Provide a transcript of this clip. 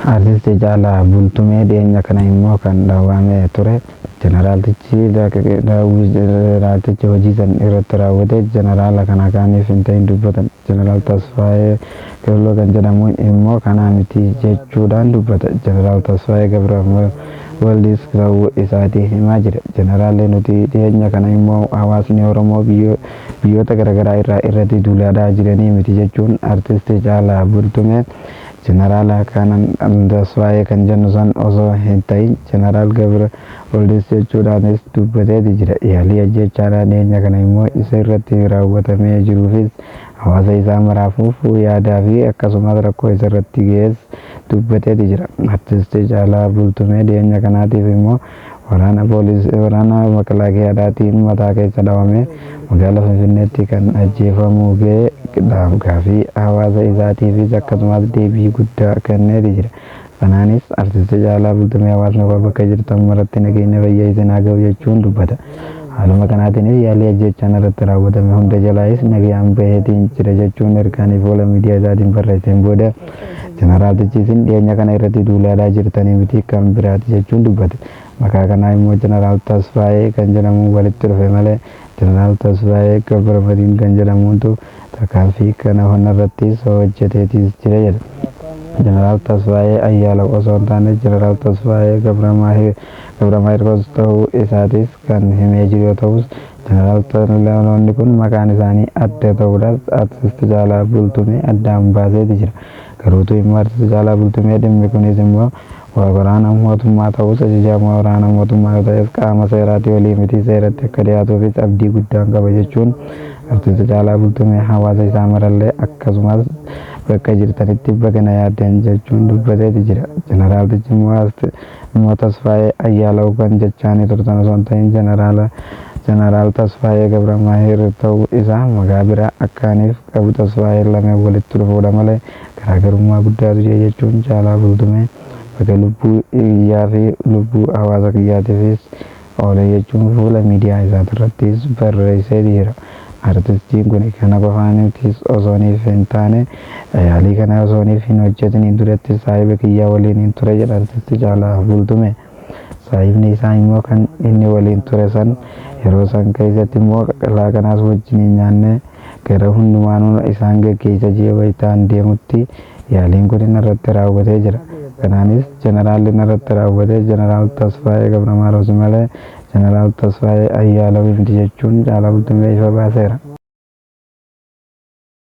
Artisti Caalaa Bultumee dhiyeenya kana immoo kan dhawamee ture. Jeneraaltichi hojii san irratti raawwate jeneraala kana kaaniif hin ta'in dubbatan. Jeneraal Tasfaayee Kirloo kan jedhamu immoo kanaa miti jechuudhaan dubbata. Jeneraal Tasfaayee Gabra Waldis ta'uu isaatii himaa jira. Jeneraalli nuti dhiyeenya kana immoo hawaasni Oromoo biyyoota garaagaraa irraa irratti duulaadhaa jiranii miti jechuun artisti Caalaa Bultumee jeneraala kanan Tasfaayee kan jennu san osoo hin ta'in jeneraal Gabra Waldis jechuudhaanis dubbateeti jira. Yaalii ajjeechaadhaan dhiyeenya kana immoo isa irratti raawwatamee jiruufis hawaasa isaa maraafuuf yaadaa fi akkasumas rakkoo isa irratti ga'es dubbateeti jira. Artisti Caalaa Bultumee dhiyeenya kanaatiif immoo waraana poolisii waraana makalaakiyaadhaatiin mataa keessa dhawamee magaalaa Finfinneetti kan ajjeefamuu ga'e gaafii hawaasa isaatiifis akkasumas deebii guddaa kenneeti jira. Kanaanis artisti Caalaa Bultumee hawaasni koo bakka jirtan maratti nageenya fayyaa isin haa ga'u jechuun dubbata. Haaluma kanaatiinis yaalii ajjeechaan irratti raawwatame hunda jalaayis nagayaan baheetiin jira jechuun ergaanii fuula miidiyaa isaatiin barreesseen booda jeneraaltichi isin dhiyeenya kana irratti duulaadhaa jirtanii miti kan biraati jechuun dubbate. Maqaa kanaa immoo jeneraal Tasfaayee kan jedhamu walitti dhufe malee jeneraal Tasfaayee Gabramadiin kan jedhamutu tarkaanfii kana irrattis hojjeteetis jira jedha. Jeneraal Tasfaayee Ayyaalaw osoo hin taane jeneraal Tasfaayee Gabramaayiroos ta'uu isaatis kan himee jiru yoo ta'us jeneraalonni kun maqaan isaanii adda ta'uudhaas artisti Caalaa Bultumee addaan baaseeti jira. Garuutu immoo artisti Caalaa Bultumee dhimmi kunis immoo waraana mootummaa ta'us ajajaa waraana mootummaa yoo ta'es qaama seeraatii olii miti seeratti akka dhiyaatuufis abdii guddaan qaba jechuun artisti Caalaa Bultumee hawaasa isaa marallee akkasumas bakka jirtanitti bagana yaaddan jechuun dubbateeti jira. Jeneraaltichi immoo Tasfaayee Ayyaalaw kan jechaanii turtan osoo hin ta'in jeneraal Tasfaayee Gabramaahiir ta'uu isaa maqaa biraa akkaaniif qabu Tasfaayee lameen walitti dhufuudha malee garaagarummaa guddaatu jira jechuun Caalaa Bultumee bakka lubbuu kiyyaa fi lubbuu hawaasa kiyyaatiifis oole jechuun fuula miidiyaa isaatirrattis barreessee jira. Artistiin kun kana qofaanittis osooniif hin taane yaalii kana osooniif hin hojjetiniin duratti saahiba kiyyaa waliin hin ture jedha artisti Caalaa Bultumee. Saahibni isaa immoo kan inni waliin ture san yeroo san keessatti immoo laaqanaas wajjin hin nyaanne gara hundumaanuu isaan geggeessa ji'a wayitaan deemutti yaaliin kun irratti raawwatee jira. Kanaanis jeneraalli irratti raawwatee jeneraal Tasfaayee Gabramaaroos malee jeneraal Tasfaayee Ayyaalaw miti jechuun Caalaa Bultumee ifa baaseera.